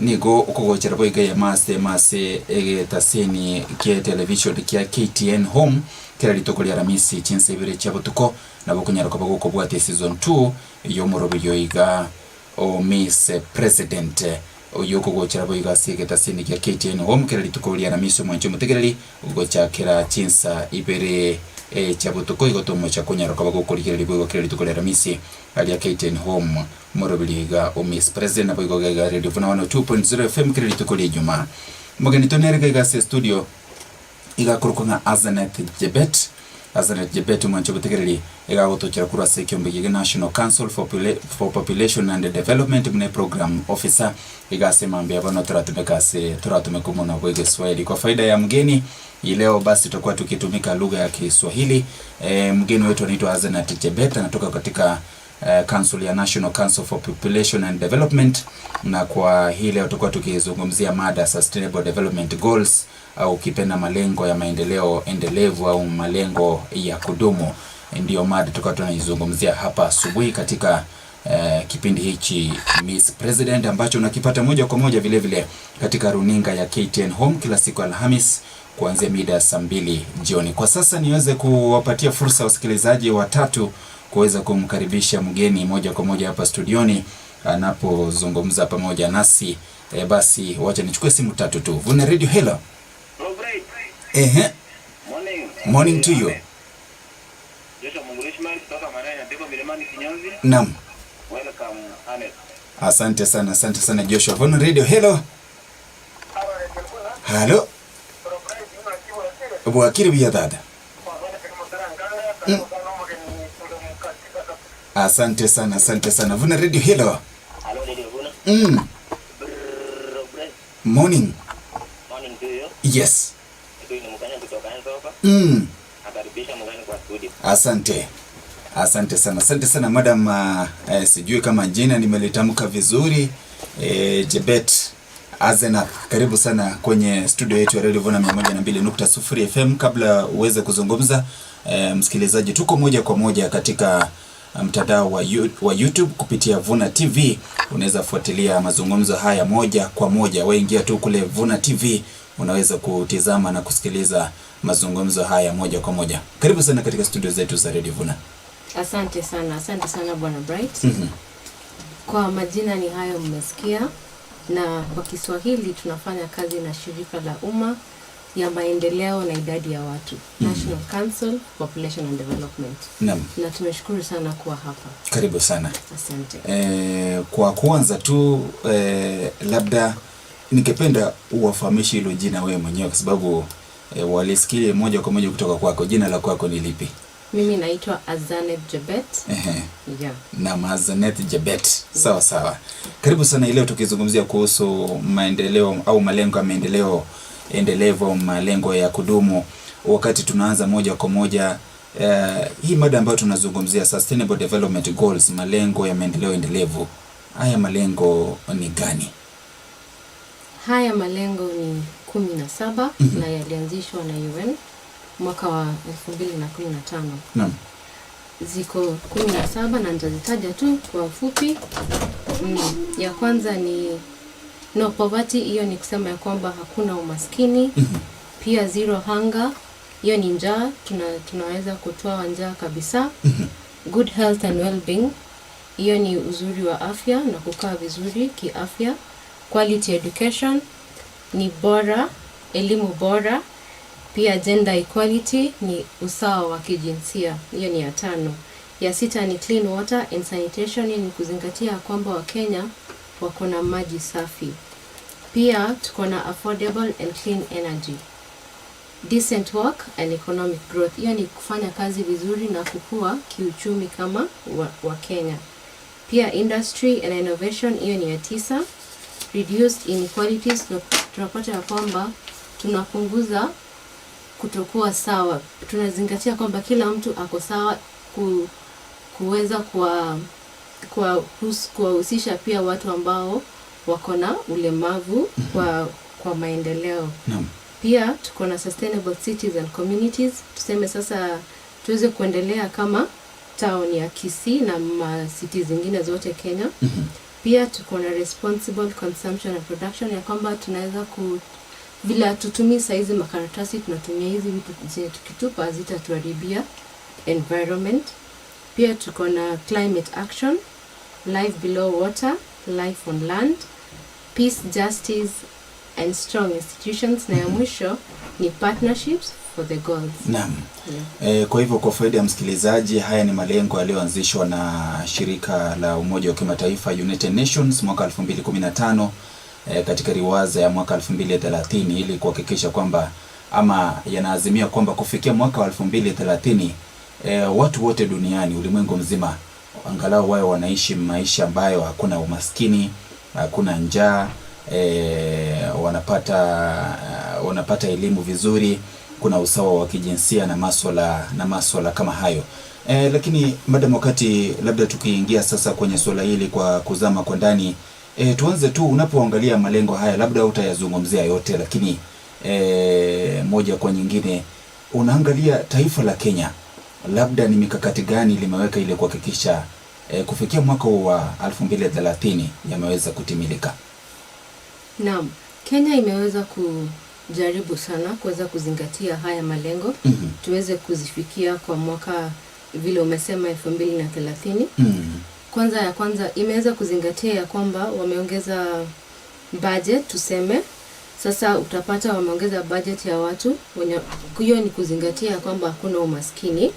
Nigo okogochera boigo eyemo ase emo ase egetaseni gie television kia KTN Home kera rituko ria Aramisi chinsa ibere chia botuko nabo okonyara koba gokobwatia season 2 y'omoroberio iga o Miss President oyio okogochera boigo ase egetaseni gia KTN Home kera rituko ria Aramisi omwanchi omotegereri gochakera chinsa ibere chia botuko igo tomocha konyara koba gokorigereria boigo kera rituko ria Aramisi aria KTN Home. Morobiri iga o Miss President naboigo iga iga Radio Vuna 102.0 FM kera rituko ria Ijumaa. Omogeni tonere iga iga ase estudio iga akorokwa ng'a Azeneth Jebet. Azeneth Jebet omwanchi obotegereri iga agotochera korwa ase ekiombe gie National Council for for Population and Development buna eprogram officer iga ase mambia bono toratumeke ase toratumeke omonwa bwa egeswahili. Kwa faida ya mgeni hii leo basi tutakuwa tukitumika lugha ya Kiswahili. Mgeni wetu anaitwa Azeneth Jebet anatoka katika Council ya National Council for Population and Development, na kwa hii leo tutakuwa tukizungumzia mada Sustainable Development Goals au ukipenda malengo ya maendeleo endelevu au malengo ya kudumu. Ndiyo mada tutakuwa tunaizungumzia hapa asubuhi katika kipindi hichi Miss President ambacho unakipata moja kwa moja vile vile katika runinga ya KTN Home kila siku Alhamis kuanzia mida ya saa 2 jioni. Kwa sasa niweze kuwapatia fursa wasikilizaji watatu kuweza kumkaribisha mgeni moja kwa moja hapa studioni anapozungumza pamoja nasi. Basi wacha nichukue simu tatu tu. Vuna Radio, hello. Ehe. Morning. Morning to you. Joshua Mungu Ishmael kutoka maeneo ya Beko Milimani Kinyanzi. Naam. Welcome Anet. Asante sana, asante sana Joshua. Vuna Radio, hello. Hello. Bwakiri buya dada. Asante sana, asante sana. Vuna Radio, hello. Hello Radio Vuna. Brrr, Morning. Morning to you. Yes. Huyu ni Mkanya kutoka Ensopa. Nakaribisha mgeni kwa studio. Asante. Asante sana. Asante sana madam, sijui kama jina nimelitamka vizuri. Jebet Azenath, karibu sana kwenye studio yetu ya Radio Vuna 102.0 FM. Kabla uweze kuzungumza, msikilizaji, tuko moja kwa moja katika mtandao wa YouTube kupitia Vuna TV. Unaweza fuatilia mazungumzo haya moja kwa moja. Wewe ingia tu kule Vuna TV, unaweza kutizama na kusikiliza mazungumzo haya moja kwa moja. Karibu sana katika studio zetu za Radio Vuna. Asante sana, asante sana Bwana Bright. Kwa majina ni hayo mmesikia, na kwa Kiswahili tunafanya kazi na shirika la umma ya maendeleo na idadi ya watu, National Council for Population and Development. Na tumeshukuru sana kuwa hapa. Karibu sana. Asante. Kwa kuanza tu, labda ningependa uwafahamishe hilo jina wewe mwenyewe kwa sababu walisikie moja kwa moja kutoka kwako. Jina la kwako ni lipi? Mimi naitwa Azanet Jebet. Yeah. Na Azanet Jebet. Sawa sawa. Karibu sana leo tukizungumzia kuhusu maendeleo au malengo ya maendeleo endelevu au malengo ya kudumu. Wakati tunaanza moja kwa moja, hii mada ambayo tunazungumzia Sustainable Development Goals, malengo ya maendeleo endelevu. Haya malengo ni gani? Haya malengo ni 17 na yalianzishwa na UN mwaka wa 2015. Ziko 17 na nitazitaja tu kwa ufupi. Ya kwanza ni no poverty, hiyo ni kusema ya kwamba hakuna umaskini. Pia zero hunger, hiyo ni njaa, tunaweza kutoa njaa kabisa. Good health and well-being, hiyo ni uzuri wa afya na kukaa vizuri kiafya. Quality education ni bora, elimu bora. Pia gender equality ni usawa wa kijinsia, hiyo ni ya 5. Ya 6 ni clean water and sanitation, ni kuzingatia kwamba Wakenya wako na maji safi. Pia tuko na affordable and clean energy. Decent work and economic growth, hiyo ni kufanya kazi vizuri na kukua kiuchumi kama wa Kenya. Pia industry and innovation, hiyo ni ya 9. Reduced inequalities, tunapata ya kwamba tunapunguza kutokuwa sawa. Tunazingatia kwamba kila mtu ako sawa, kuweza kuwahusisha pia watu ambao wako na ulemavu kwa maendeleo. Pia tuko na sustainable cities and communities. Tuseme sasa tuweze kuendelea kama town ya Kisii na ma city zingine zote Kenya. Pia tuko na responsible consumption and production, ya kwamba tunaweza vile hatutumii saizi makaratasi, tunatumia hizi vitu zenye tukitupa zitatuharibia environment. Pia tuko na climate action, life below water, life on land, peace, justice and strong institutions, na ya mwisho ni partnerships for the goals. Naam. Yeah. Kwa hivyo kwa faida ya msikilizaji, haya ni malengo yaliyoanzishwa na shirika la Umoja wa Kimataifa United Nations mwaka 2015 katika riwaza ya mwaka 2030 ili kuhakikisha kwamba ama yanaazimia kwamba kufikia mwaka wa 2030 watu wote duniani, ulimwengu mzima, angalau wawe wanaishi maisha ambayo hakuna umaskini, hakuna njaa, wanapata elimu vizuri, kuna usawa wa kijinsia na maswala kama hayo. Lakini madam, wakati labda tukiingia sasa kwenye suala hili kwa kuzama kwa ndani, tuanze tu unapoangalia malengo haya, labda utayazungumzia yote, lakini moja kwa nyingine unaangalia taifa la Kenya, labda ni mikakati gani limeweka ili kuhakikisha kufikia mwaka huu wa 2030 yameweza kutimilika? Naam, Kenya imeweza kujaribu sana kuweza kuzingatia haya malengo tuweze kuzifikia kwa mwaka vile umesema 2030. Kwanza ya kwanza imeweza kuzingatia ya kwamba wameongeza budget, tuseme sasa utapata wameongeza budget ya watu wenye, hiyo ni kuzingatia ya kwamba hakuna umaskini.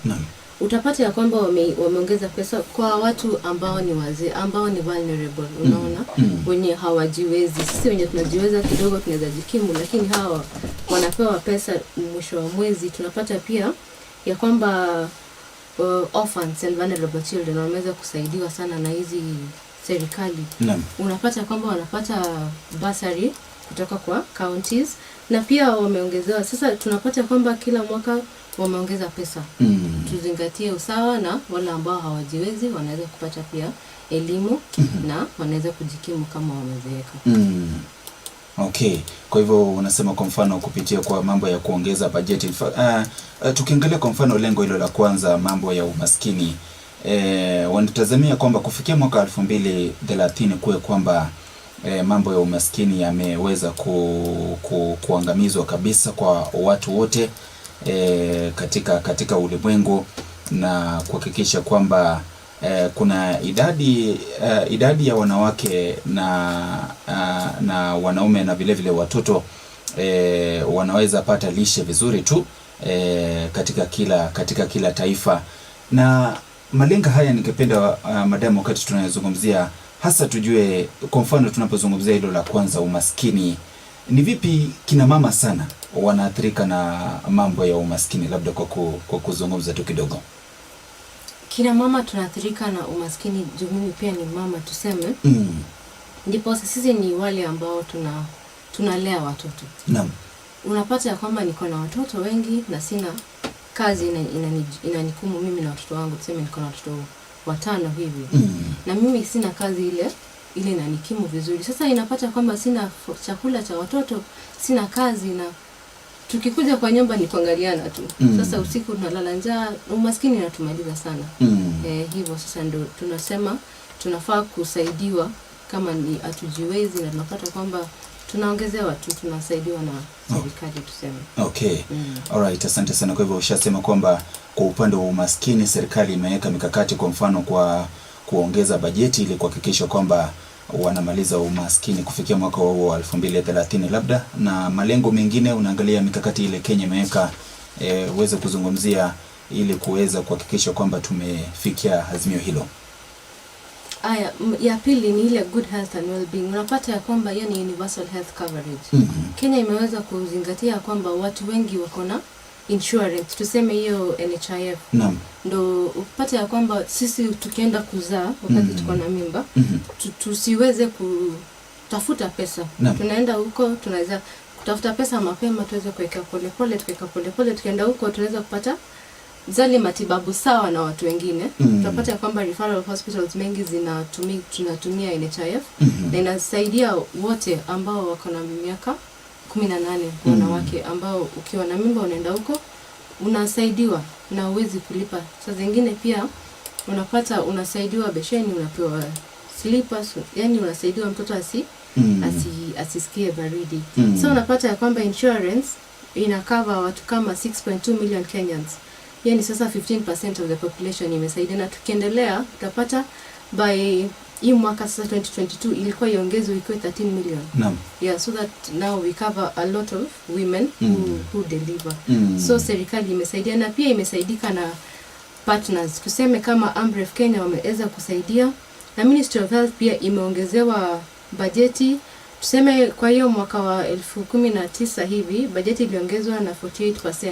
Utapata ya kwamba wameongeza pesa kwa watu ambao ni wazee, ambao ni vulnerable, unaona, wenye hawajiwezi. Sisi wenye tunajiweza kidogo tunaweza jikimu, lakini hawa wanapewa pesa mwisho wa mwezi. Tunapata pia ya kwamba orphans and vulnerable children wameweza kusaidiwa sana na hizi serikali. Unapata kwamba wanapata bursary kutoka kwa counties na pia wameongezewa. Sasa tunapata kwamba kila mwaka wameongeza pesa. Tuzingatie usawa na wale ambao hawajiwezi wanaweza kupata pia elimu na wanaweza kujikimu kama wamezeeka. Okay, kwa hivyo unasema kwa mfano kupitia kwa mambo ya kuongeza bajeti. Tukiangalia kwa mfano lengo hilo la kwanza, mambo ya umaskini, wanatazamia kwamba kufikia mwaka 2030 kuwe kwamba mambo ya umaskini yameweza kuangamizwa kabisa kwa watu wote katika ulimwengu, na kuhakikisha kwamba kuna idadi ya wanawake na wanaume na vile vile watoto wanaweza pata lishe vizuri tu katika kila taifa. Na malengo haya ningependa madam, wakati tunayozungumzia hasa tujue, kwa mfano tunapozungumzia hilo la kwanza umaskini, ni vipi kina mama sana wanaathirika na mambo ya umaskini, labda kwa kuzungumza tu kidogo. Kina mama tunaathirika na umaskini, juu mimi pia ni mama tuseme. Ndipo sisi ni wale ambao tunalea watoto. Unapata ya kwamba niko na watoto wengi na sina kazi inanikumu mimi na watoto wangu, tuseme niko na watoto 5 hivi. Na mimi sina kazi ile inanikimu vizuri. Sasa inapata kwamba sina chakula cha watoto, sina kazi, na tukikuja kwa nyumba ni kuangaliana tu. Sasa usiku tunalala njaa, umaskini unatumaliza sana. Hivyo sasa ndio tunasema tunafaa kusaidiwa kama ni hatujiwezi, na tunapata kwamba tunaongezewa tu, tunasaidiwa na serikali tuseme. Okay. Alright, asante sana. Kwa hivyo ushasema kwamba kwa upande wa umaskini serikali imeweka mikakati, kwa mfano kwa kuongeza bajeti ili kuhakikisha kwamba wanamaliza umaskini kufikia mwaka wa 2030 labda. Na malengo mengine unaangalia mikakati ile Kenya imeweka, uweze kuzungumzia ili kuweza kuhakikisha kwamba tumefikia azimio hilo. Aya, ya pili ni ile good health and well-being. Unapata ya kwamba hiyo ni universal health coverage. Kenya imeweza kuzingatia kwamba watu wengi wako na insurance, tuseme hiyo NHIF. Ndo upate ya kwamba sisi tukienda kuzaa wakati tuko na mimba, tusiweze kutafuta pesa. Tunaenda huko tunaweza kutafuta pesa mapema, tuweze kuweka polepole, tukiweka polepole tukienda huko tunaweza kupata zali matibabu sawa na watu wengine. Tunapata kwamba referral hospitals mengi tunatumia NHIF. Na inasaidia wote ambao wako na miaka 18, wanawake ambao ukiwa na mimba unaenda huko unasaidiwa na huwezi kulipa. Saa zingine pia unapata unasaidiwa besheni, unapewa Slippers, yani unasaidiwa mtoto asisikie baridi. So unapata ya kwamba insurance ina cover watu kama 6.2 million Kenyans. Yani sasa 15% of the population imesaidia, na tukiendelea utapata by hii mwaka sasa 2022 ilikuwa iongezwe ikuwe 13 million. Yeah, so that now we cover a lot of women who deliver. So serikali imesaidia, na pia imesaidika na partners. Tuseme kama Amref Kenya wameweza kusaidia, na Ministry of Health pia imeongezewa bajeti. Tuseme kwa hiyo mwaka wa 2019 hivi bajeti iliongezwa na 48%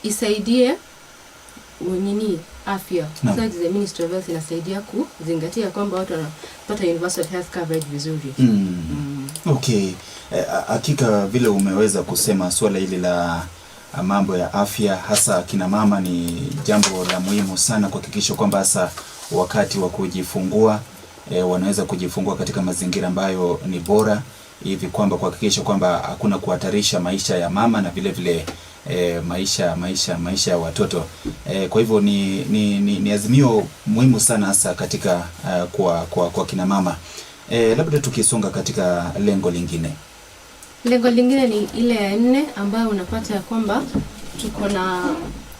isaidie nini, afya. So the Ministry of Health inasaidia kuzingatia kwamba watu wanapata universal health coverage vizuri. Okay. Hakika vile umeweza kusema suala hili la mambo ya afya hasa kina mama ni jambo la muhimu sana kuhakikisha kwamba hasa wakati wa kujifungua wanaweza kujifungua katika mazingira ambayo ni bora, hivi kwamba kuhakikisha kwamba hakuna kuhatarisha maisha ya mama na vile vile maisha ya watoto. Kwa hivyo ni azimio muhimu sana hasa katika kwa kina mama. Labda tukisonga katika lengo lingine. Lengo lingine ni ile ya 4 ambayo unapata ya kwamba tuko na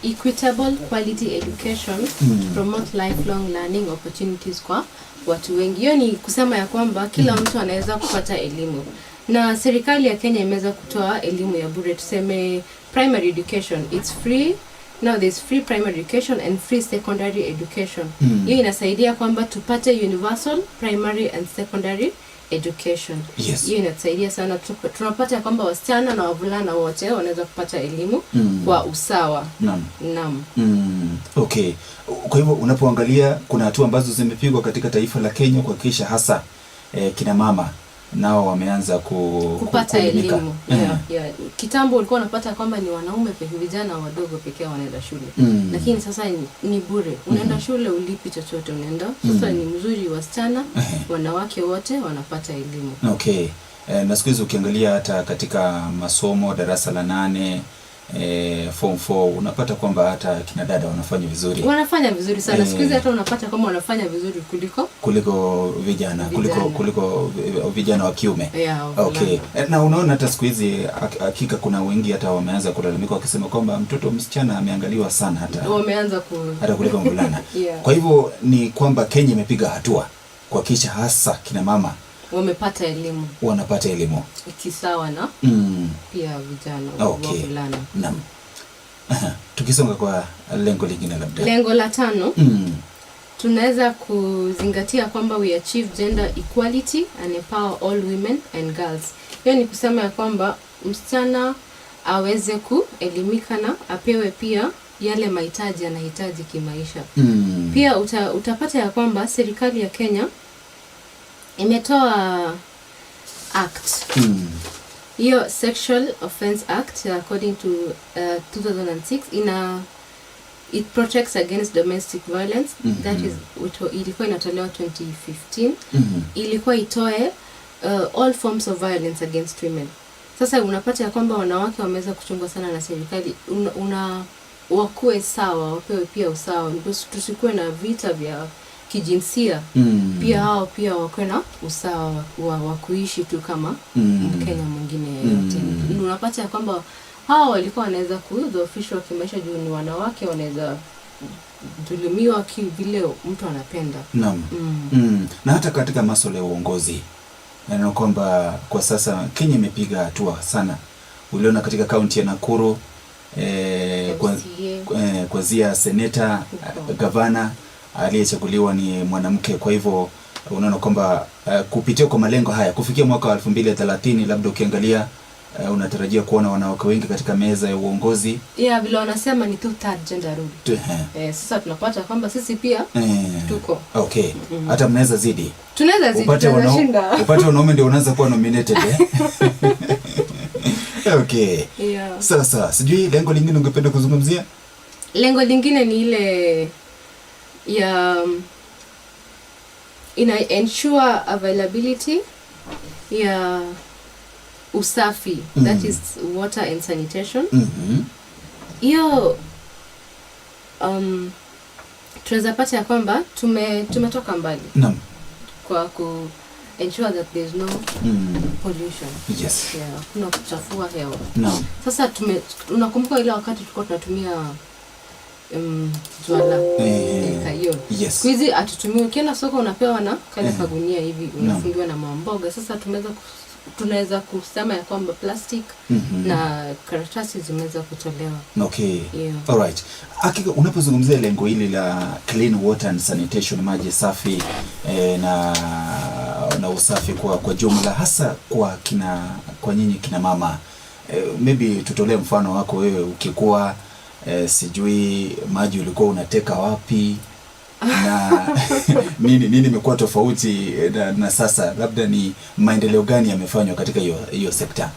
equitable quality education to promote lifelong learning opportunities kwa watu wengi. Hiyo ni kusema ya kwamba kila mtu anaweza kupata elimu. Na serikali ya Kenya imeweza kutoa elimu ya bure, tuseme primary education, it's free. Now there's free primary education and free secondary education. Hiyo inasaidia kwamba tupate universal primary and secondary education. Hiyo inatusaidia sana. Tunapata kwamba wasichana na wavulana wote wanaweza kupata elimu kwa usawa. Naam. Okay. Kwa hivyo unapoangalia kuna hatua ambazo zimepigwa katika taifa la Kenya kuhakikisha hasa kina mama nao wameanza kupata elimu. Yeah. Kitambo ulikuwa unapata kwamba ni wanaume pekee, vijana wadogo pekee wanaenda shule. Lakini sasa ni bure. Unaenda shule ulipi chochote, unaenda. Sasa ni mzuri, wasichana, wanawake wote wanapata elimu. Okay. Na siku hizi ukiangalia hata katika masomo darasa la 8, form 4, unapata kwamba hata kina dada wanafanya vizuri. Wanafanya vizuri sana. Siku hizi hata unapata kwamba wanafanya vizuri kuliko vijana, kuliko vijana wa kiume. Yeah, okay. Na unaona hata siku hizi hakika kuna wengi hata wameanza kulalamika wakisema kwamba mtoto msichana ameangaliwa sana hata wameanza hata kuliko mvulana. Yeah. Kwa hivyo ni kwamba Kenya imepiga hatua kuhakikisha hasa kina mama wamepata elimu, wanapata elimu kisawa na pia vijana wavulana. Naam. Tukisonga kwa lengo lingine labda. Lengo la 5. Tunaweza kuzingatia kwamba we achieve gender equality and empower all women and girls. Hiyo ni kusema ya kwamba msichana aweze kuelimika na apewe pia yale mahitaji anahitaji kimaisha. Pia utapata ya kwamba serikali ya Kenya imetoa act. Hiyo Sexual Offense Act according to 2006 it protects against domestic violence. That is ilikuwa inatolewa 2015. Ilikuwa itoe all forms of violence against women. Sasa unapata ya kwamba wanawake wameweza kuchungwa sana na serikali. Wakuwe sawa, wapewe pia usawa. Tusikuwe na vita vya kijinsia. Pia hao pia wakuwe na usawa wa kuishi tu kama Mkenya mwingine yeyote. Unapata ya kwamba hao walikuwa wanaweza kudhoofishwa kimaisha juu ni wanawake, wanaweza dhulumiwa vile mtu anapenda. Naam. Na hata katika masuala ya uongozi, na kwamba kwa sasa Kenya imepiga hatua sana. Uliona katika kaunti ya Nakuru kuanzia seneta, gavana aliyechaguliwa ni mwanamke. Kwa hivyo unaona kwamba kupitia kwa malengo haya kufikia mwaka wa 2030 labda ukiangalia unatarajia kuona wanawake wengi katika meza ya uongozi. Yeah, vile wanasema ni 2/3 gender rule. Sasa tunapata kwamba sisi pia tuko. Okay. Hata mnaweza zidi. Tunaweza zidi. Upate wanaume ndio unaanza kuwa nominated Okay. Yeah. Sasa sijui lengo lingine ungependa kuzungumzia? Lengo lingine ni ile ya ina ensure availability ya usafi, that is water and sanitation. Hiyo tunaweza pata ya kwamba tumetoka mbali. Naam. Kwa ku ensure that there's no pollution. Yeah, hakuna kuchafua hewa. Sasa unakumbuka ile wakati tulikuwa tunatumia juala, hiyo. Siku hizi hatutumii. Ukienda soko unapewa na kale kagunia hivi, unafungiwa na mamboga. Sasa tunaweza kusema ya kwamba plastic na karatasi zimeweza kutolewa. Yeah. Alright. Hakika unapozungumzia lengo hili la clean water and sanitation, maji safi na usafi kwa jumla, hasa kwa nyinyi kina mama, maybe tutolee mfano wako wewe ukikuwa, sijui maji ulikuwa unateka wapi na nini imekuwa tofauti na sasa, labda ni maendeleo gani yamefanywa katika hiyo sekta?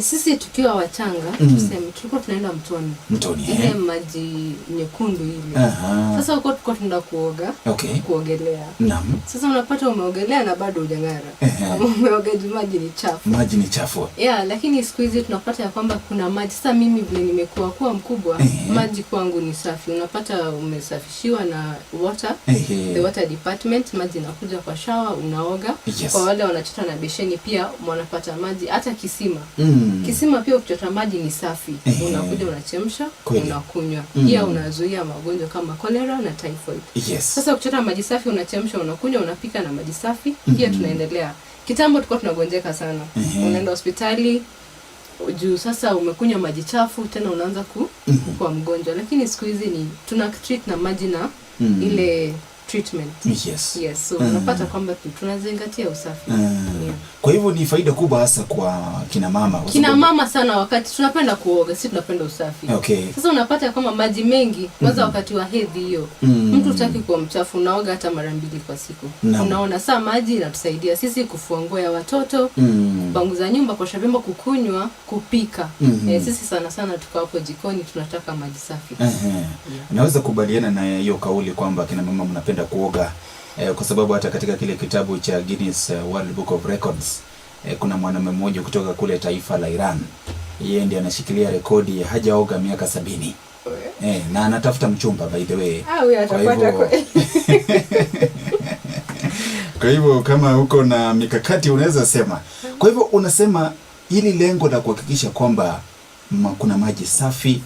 Sisi tukiwa wachanga, tuseme tulikuwa tunaenda mtoni. Mtoni, ile eh? Maji nyekundu ile. Sasa huko tulikuwa tunaenda kuoga, kuogelea. Sasa unapata umeogelea na bado hujang'ara. Umeoga juu maji ni chafu. Maji ni chafu. Yeah, lakini siku hizi tunapata ya kwamba kuna maji. Sasa mimi vile nimekuwa kuwa mkubwa, maji kwangu ni safi. Unapata umesafishiwa na water, the water department, maji inakuja kwa shower, unaoga. Kwa wale wanachota na besheni pia wanapata maji, hata kisima. Kisima pia ukichota maji ni safi. Unakuja unachemsha, unakunywa. Pia unazuia magonjwa kama cholera na typhoid. Sasa ukichota maji safi unachemsha, unakunywa, unapika na maji safi, pia tunaendelea. Kitambo tulikuwa tunagonjeka sana. Unaenda hospitali juu sasa umekunywa maji chafu, tena unaanza kuwa mgonjwa. Lakini siku hizi ni tuna treat na maji na ile treatment. Yes, so unapata kwamba tunazingatia usafi. Yeah. Kwa hivyo ni faida kubwa hasa kwa kina mama, kwa Kina sababu mama sana, wakati tunapenda kuoga, si tunapenda usafi. Sasa unapata kwamba maji mengi kwanza wakati wa hedhi hiyo, mtu hutaki kuwa mchafu, unaoga hata mara 2 kwa siku. Unaona saa maji inatusaidia sisi kufua nguo ya watoto, kupanguza nyumba, kuosha vyombo, kukunywa, kupika. Sisi sana sana tuko hapo jikoni tunataka maji safi. Yeah. Naweza kubaliana na hiyo kauli kwamba kina mama mnapenda kuoga, kwa sababu hata katika kile kitabu cha Guinness World Book of Records, kuna mwanamume mmoja kutoka kule taifa la Iran. Yeye ndiye anashikilia rekodi ya hajaoga miaka 70. Na anatafuta mchumba, by the way. Ah, huyo Kwa atapata hivyo kweli. Kwa hivyo kama uko na mikakati unaweza sema. Kwa hivyo unasema hili lengo la kuhakikisha kwamba kuna maji safi,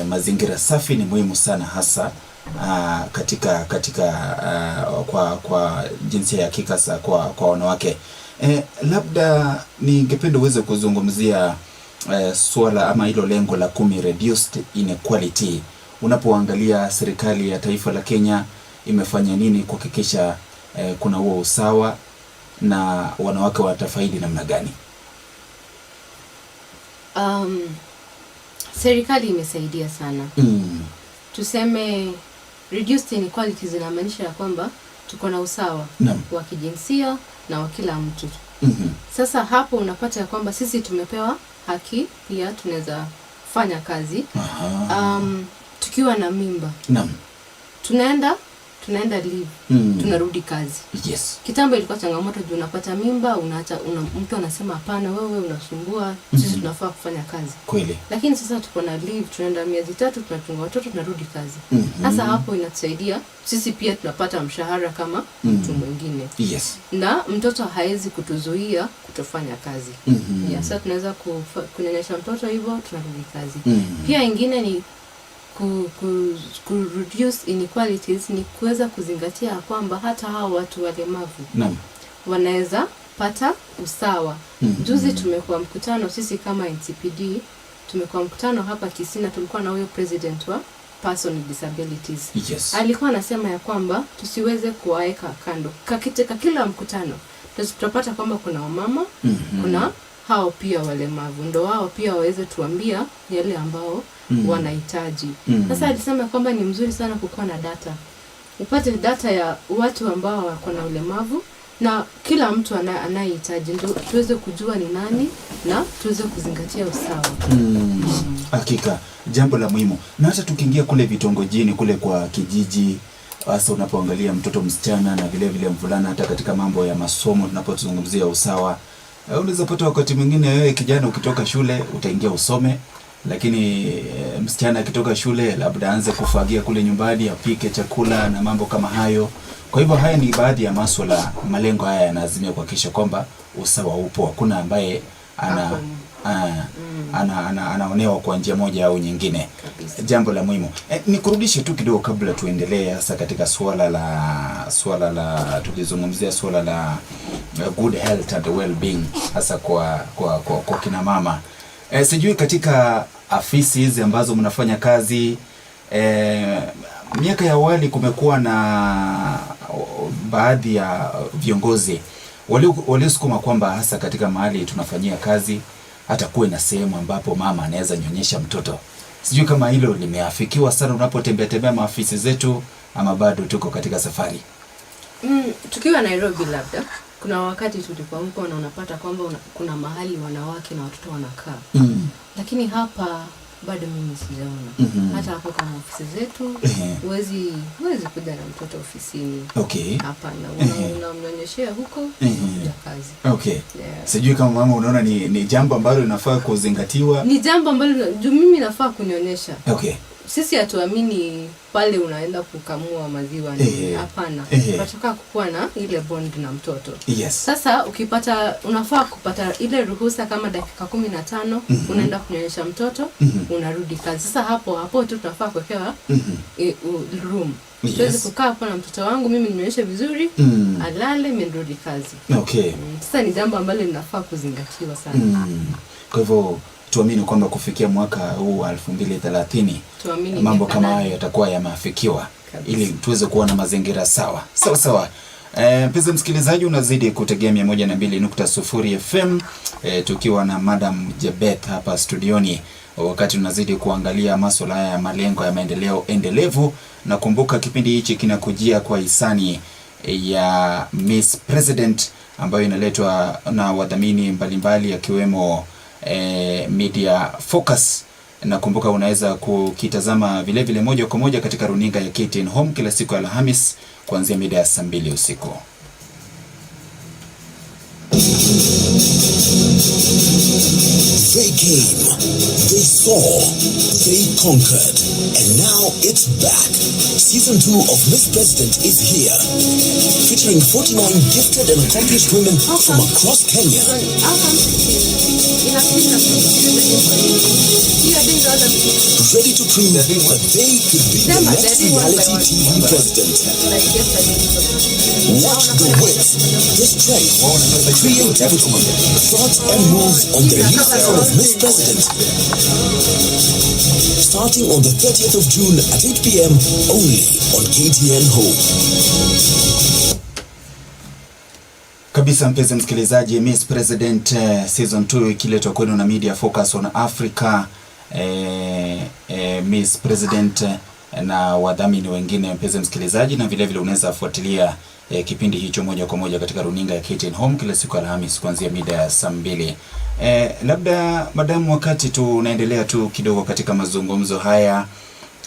mazingira safi ni muhimu sana, hasa katika kwa jinsia ya kike, hasa kwa wanawake. Labda ningependa uweze kuzungumzia swala ama hilo lengo la 10, reduced inequality. Unapoangalia serikali ya taifa la Kenya imefanya nini kuhakikisha kuna huo usawa na wanawake watafaidi namna gani? Serikali imesaidia sana. Tuseme reduced inequalities inamaanisha ya kwamba tuko na usawa wa kijinsia na wa kila mtu. Sasa hapo unapata ya kwamba sisi tumepewa haki, pia tunaweza fanya kazi. Tukiwa na mimba. Tunaenda leave. Tunarudi kazi. Kitambo ilikuwa changamoto juu unapata mimba, unaacha, mtu anasema hapana, wewe unasumbua, sisi tunafaa kufanya kazi. Lakini sasa tuko na leave, tunaenda miezi 3, tunachunga watoto, tunarudi kazi. Sasa hapo inatusaidia, sisi pia tunapata mshahara kama mtu mwingine. Na mtoto haezi kutuzuia kutofanya kazi. Yeah, sasa tunaweza kunyonyesha mtoto hivyo, tunarudi kazi. Pia ingine ni ku reduce inequalities ni kuweza kuzingatia kwamba hata hao watu walemavu wanaweza pata usawa. Juzi tumekuwa mkutano sisi kama NCPD, tumekuwa mkutano hapa Kisii na tulikuwa na huyo president wa person with disabilities. Alikuwa anasema ya kwamba tusiweze kuwaeka kando. Katika kila mkutano tutapata kwamba kuna wamama, kuna hao pia walemavu, ndo wao pia waweze tuambia yale ambao wanahitaji. Sasa alisema kwamba ni mzuri sana kukuwa na data. Upate data ya watu ambao wako na ulemavu na kila mtu anayehitaji, ndio tuweze kujua ni nani na tuweze kuzingatia usawa. Hakika jambo la muhimu. Na hata tukiingia kule vitongojini, kule kwa kijiji, hasa unapoangalia mtoto msichana na vile vile mvulana, hata katika mambo ya masomo tunapozungumzia usawa, unaweza pata wakati mwingine wewe kijana ukitoka shule utaingia usome, Lakini msichana akitoka shule labda aanze kufagia kule nyumbani, apike chakula na mambo kama hayo. Kwa hivyo haya ni baadhi ya masuala, malengo haya yanaazimia kuhakikisha kwamba usawa upo, hakuna ambaye anaonewa kwa njia moja au nyingine. Kabisa. Jambo la muhimu. Nikurudishe tu kidogo kabla tuendelee hasa katika suala la tulizungumzia suala la good health and well-being hasa kwa kina mama. Sijui katika afisi hizi ambazo mnafanya kazi, miaka ya awali kumekuwa na baadhi ya viongozi waliosukuma kwamba hasa katika mahali tunafanyia kazi hata kuwe na sehemu ambapo mama anaweza nyonyesha mtoto. Sijui kama hilo limeafikiwa sana unapotembea tembea maafisi zetu ama bado tuko katika safari. Tukiwa Nairobi labda kuna wakati tulikuwa huko na unapata kwamba kuna mahali wanawake na watoto wanakaa. Lakini hapa bado mimi sijaona. Hata hapo kwa ofisi zetu huwezi kuja na mtoto ofisini. Okay. Hapana, unamnyonyeshea huko ya kazi. Okay. Yeah. Sijui kama mama unaona ni jambo ambalo linafaa kuzingatiwa. Ni jambo ambalo juu mimi nafaa kunyonyesha. Okay. Sisi hatuamini pale unaenda kukamua maziwa ni hapana. Unataka kukuwa na ile bond na mtoto. Yes. Sasa ukipata unafaa kupata ile ruhusa kama dakika 15 unaenda kunyonyesha mtoto, unarudi kazi. Sasa hapo tu tunafaa kuwekewa room. Yes. Tuweze kukaa hapo na mtoto wangu mimi ninyonyeshe vizuri, alale mimi nirudi kazi. Okay. Sasa ni jambo ambalo linafaa kuzingatiwa sana. Kwa hivyo tuamini kwamba kufikia mwaka huu 2030 mambo kama hayo yatakuwa yameafikiwa ili tuweze kuwa na mazingira sawa. Sawa sawa. Mpenzi msikilizaji, unazidi kutegea 102.0 FM, tukiwa na Madam Jebet hapa studioni wakati tunazidi kuangalia masuala haya ya malengo ya maendeleo endelevu. Na kumbuka kipindi hichi kinakujia kwa hisani ya Miss President ambayo inaletwa na wadhamini mbalimbali akiwemo Media Focus. Na kumbuka unaweza kukitazama vile vile moja kwa moja katika runinga ya KTN Home kila siku ya Alhamis kuanzia mida ya saa 2 usiku. They came, they saw, they conquered, and now it's back. Season 2 of Miss President is here, featuring 49 gifted and accomplished women from across Kenya. Ready to prove that they could be the next reality TV president. Watch the wit, the strength, the creativity, thoughts and moves on the new season of Miss President. Starting on the 30th of June at 8 p.m. only on KTN Home. Kabisa mpenzi msikilizaji, Miss President Season 2 ikiletwa kwenu na Media Focus on Africa, Miss President na wadhamini wengine, mpenzi msikilizaji, na vile vile unaweza fuatilia kipindi hicho moja kwa moja katika runinga ya KTN Home kila siku ya Alhamisi kuanzia mida ya saa 2. Labda madamu, wakati tunaendelea tu kidogo katika mazungumzo haya,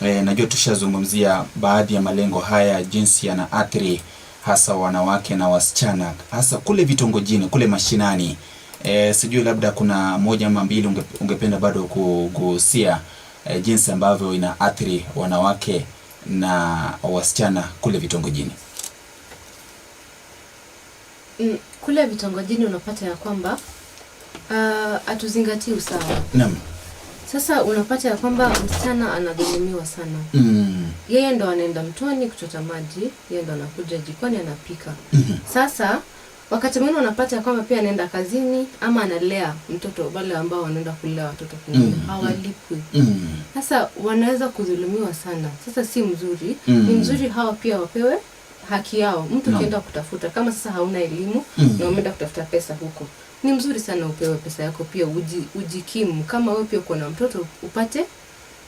najua tushazungumzia baadhi ya malengo haya jinsi yanaathiri hasa wanawake na wasichana hasa kule vitongojini, kule mashinani. Sijui labda kuna moja ama mbili ungependa bado kugusia jinsi ambavyo inaathiri wanawake na wasichana kule vitongojini. Kule vitongojini unapata ya kwamba hatuzingatii usawa. Naam. Sasa unapata ya kwamba msichana anadhulumiwa sana. Yeye ndo anaenda mtoni kuchota maji, yeye ndo anakuja jikoni anapika. Sasa wakati mwingine unapata ya kwamba pia anaenda kazini ama analea mtoto, wale ambao wanaenda kulea watoto kwingine hawalipwi. Sasa wanaweza kudhulumiwa sana. Sasa si mzuri. Ni mzuri hawa pia wapewe haki yao. Mtu ukienda kutafuta, kama sasa hauna elimu na umeenda kutafuta pesa huko, ni mzuri sana upewe pesa yako pia ujikimu. Kama wewe pia uko na mtoto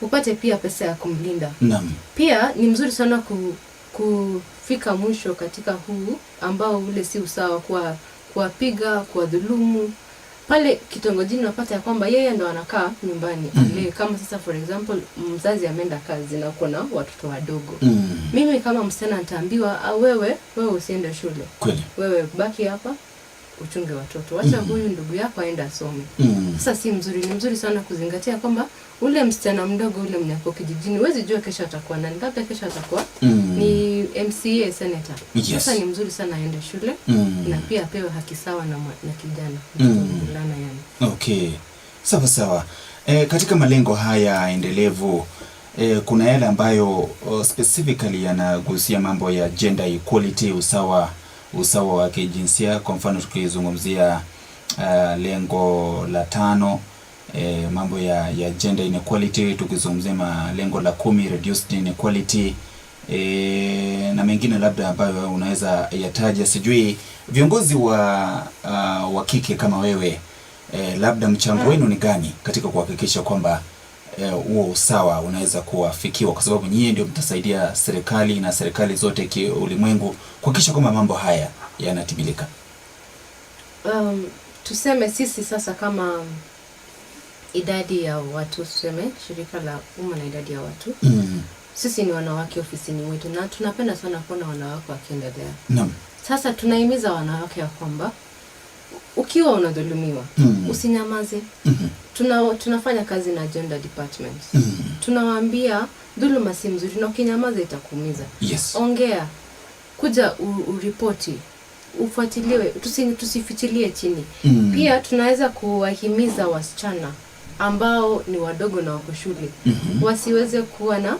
upate pia pesa ya kumlinda. Naam. Pia ni mzuri sana kufika mwisho katika huu ambao ule si usawa, kwa kuwapiga, kuwadhulumu. Pale kitongojini unapata ya kwamba yeye ndo anakaa nyumbani. Kama sasa for example mzazi ameenda kazi na uko na watoto wadogo. Mimi kama msichana nitaambiwa, wewe usiende shule. Kweli. Wewe baki hapa uchunge watoto. Wacha huyu ndugu yako aende asome. Sasa si mzuri, ni mzuri sana kuzingatia kwamba Ule msichana mdogo ule mwenye ako kijijini, huwezi jua kesho atakuwa nani, labda kesho atakuwa ni MCA, senator. Sasa ni mzuri sana aende shule na pia apewe haki sawa na kijana, mvulana yani. Okay, sawa sawa. Katika malengo haya endelevu kuna yale ambayo specifically yanagusia mambo ya gender equality, usawa wa kijinsia. Kwa mfano tukizungumzia lengo la 5, mambo ya gender inequality, tukizungumzia lengo la 10 reduced inequality, na mengine labda ambayo unaweza yataja. Sijui viongozi wa kike kama wewe, labda mchango wenu ni gani katika kuhakikisha kwamba huo usawa unaweza kuafikiwa, kwa sababu nyie ndio mtasaidia serikali na serikali zote kiulimwengu kuhakikisha kwamba mambo haya yanatimilika. Tuseme sisi sasa kama idadi ya watu, tuseme shirika la umma na idadi ya watu, sisi ni wanawake ofisini mwetu na tunapenda sana kuona wanawake wakiendelea. Sasa tunahimiza wanawake ya kwamba ukiwa unadhulumiwa, usinyamaze. Tunafanya kazi na gender department. Tunawaambia dhuluma si mzuri na ukinyamaza itakuumiza. Ongea, kuja uripoti, ufuatiliwe, tusifichilie chini. Pia tunaweza kuwahimiza wasichana ambao ni wadogo na wako shule, wasiweze kuwa na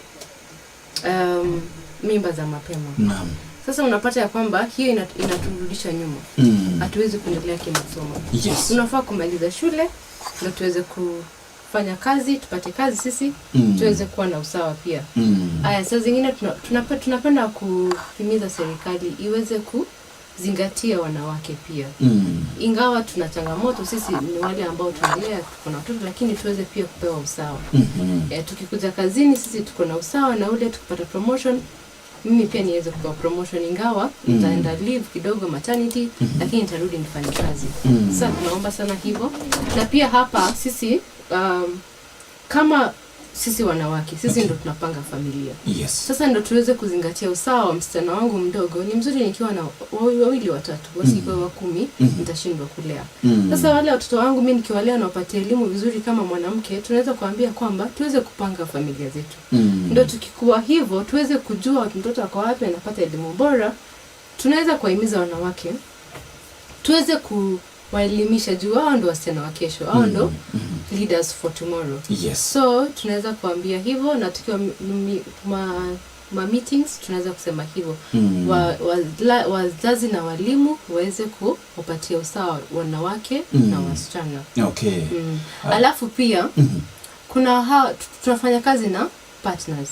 mimba za mapema. Sasa unapata ya kwamba hiyo inaturudisha nyuma. Hatuwezi kuendelea kimasomo. Tunafaa kumaliza shule na tuweze kufanya kazi, tupate kazi sisi, tuweze kuwa na usawa pia. Aya, saa zingine tunapenda kuhimiza serikali iweze kuzingatia wanawake pia. Ingawa tuna changamoto, sisi ni wale ambao tunalea, tuko na watoto, lakini tuweze pia kupewa usawa. Tukikuja kazini sisi tuko na usawa na ule, tukipata promotion mimi pia niweze kupewa promotion, ingawa nitaenda leave kidogo maternity, lakini nitarudi nifanye kazi. Sasa tunaomba sana hivyo. Na pia hapa sisi, kama sisi wanawake, sisi ndo tunapanga familia. Sasa ndo tuweze kuzingatia usawa wa msichana wangu mdogo. Ni mzuri nikiwa na wawili watatu, wasikuwe wa 10, nitashindwa kulea. Sasa wale watoto wangu mimi nikiwalea na wapatie elimu vizuri kama mwanamke, tunaweza kuambia kwamba tuweze kupanga familia zetu. Ndo tukikuwa hivyo tuweze kujua mtoto ako wapi, anapata elimu bora. Tunaweza kuwahimiza wanawake tuweze kuwaelimisha juu hao ndo wasichana wa kesho, hao ndo leaders for tomorrow. So tunaweza kuambia hivyo, na tukiwa ma meetings tunaweza kusema hivyo. Wazazi na walimu waweze kuwapatia usawa wanawake na wasichana. Alafu pia, kuna tunafanya kazi na partners.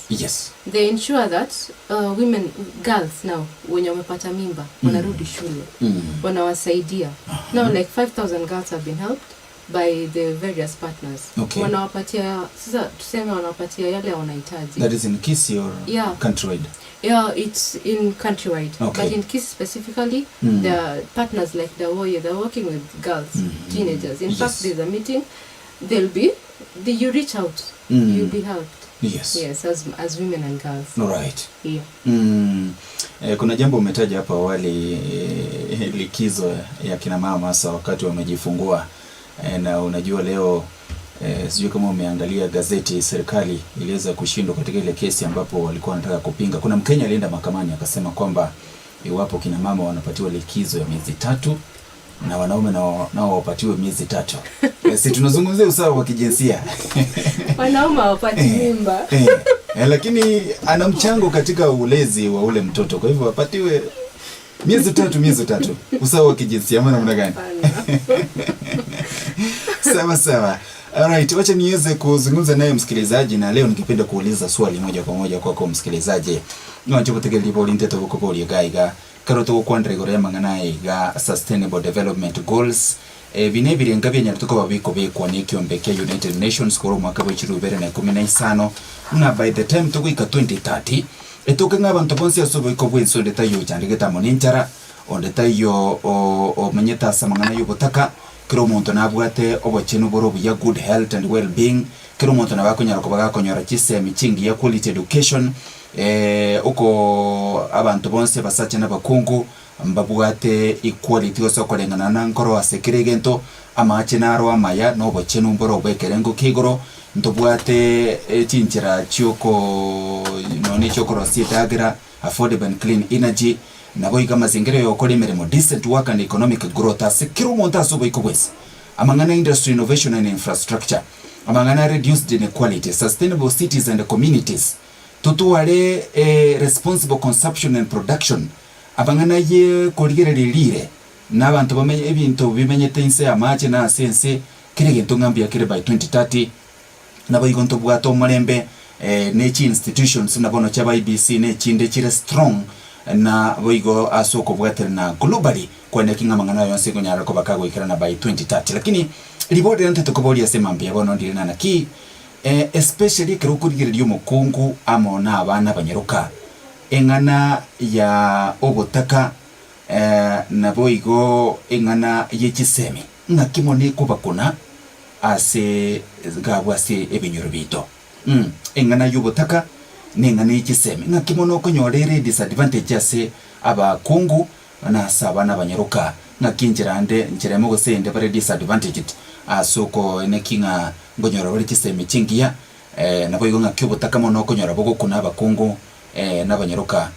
They ensure that women, girls now wenye wamepata mimba wanarudi shule. Wanawasaidia. Now like 5,000 girls have been helped by the various partners. Wanawapatia, sasa tuseme wanawapatia yale wanahitaji. That is in Kisii or countrywide? Yeah, it's in countrywide. But in Kisii specifically, the partners like Dawoye, they're working with girls, teenagers. In fact, there's a meeting, you reach out, you'll be helped. Yes, as women and girls. Yeah. Kuna jambo umetaja hapo awali, likizo ya kina mama hasa wakati wamejifungua. Na unajua leo, sijui kama umeangalia gazeti, serikali iliweza kushindwa katika ile kesi ambapo walikuwa wanataka kupinga. Kuna Mkenya alienda mahakamani akasema kwamba iwapo kina mama wanapatiwa likizo ya miezi 3 na wanaume nao wapatiwe miezi 3. Si tunazungumzia usawa wa kijinsia. Wanaume hawapati mimba. Lakini ana mchango katika ulezi wa ule mtoto, kwa hivyo apatiwe miezi 3, miezi 3. Usawa wa kijinsia ama namna gani? Hapana. Sawa sawa. Alright, wacha niweze kuzungumza naye msikilizaji, na leo ningependa kuuliza swali moja kwa moja kwako msikilizaji. Nwacho kutegeli poli nteto bukopoli gaiga. Karoto kukwandre gore mangana iga Sustainable Development Goals. Bine birenga bya nyarituko babiko bekwa n'ekiombe kya United Nations koro mwaka wa ibihumbi bibiri na ikumi na isano. Na by the time tuguika 2030, etoke ng'abantu bonsi ase oboiko bwensi onde taiyo ochandegete amo n'enchara, onde taiyo omenyete ase amang'ana ya obotaka, kera omonto nabwate obochenu bore obuya, good health and well-being, kera omonto nabo akonyara koba gakonyora chisemi chingiya, quality education, uko abantu bonsi abasacha n'abakungu mbabwate equality gose okoreng'ana na nkoro ase kera egento, amache naro amaya na obochenu mboro obwa ekerengo kia igoro. Ntobwate chinchera chioko nonye chiokorosia endagera, affordable and clean energy, nabo iga amazingira ya okora emeremo, decent work and economic growth ase kera omonto ase oboiko bwensi, amang'ana industry innovation and infrastructure, amang'ana reduced inequality, sustainable cities and communities, totware responsible consumption and production, amang'ana ye korigereria rire na abanto bamenye ebinto bimenyete inse y'amache na ase ense, kera egento ng'a mbuya kere by 2030. Naboigo ntobwate omorembe ne chi institutions buna bono chiaba IEBC na echinde chire strong na boigo ase okobwaterana globally kwaneki ng'a amang'ana aya yonsi ekonyara koba kagoikerana by 2030. Lakini ribori riria ntete koboria ase mambia bono ndire na naki especially ekero okorigereria omokungu amo na abana abanyaroka eng'ana ya obotaka naboigo eng'ana ye chisemi ng'aki mono ekobakuna ase gabwo ase ebinyoro biaito. Eng'ana y'obotaka na eng'ana ye chisemi ng'aki mono okonyora ere disadvantage ase abakungu na ase abana abanyaroka, ng'aki enchera ande enchera emo gose eyende bare disadvantaged ase okoeneki ng'a nkonyora bare chisemi chingiya, naboigo ng'aki obotaka mono okonyora bogokuna abakungu na abanyaroka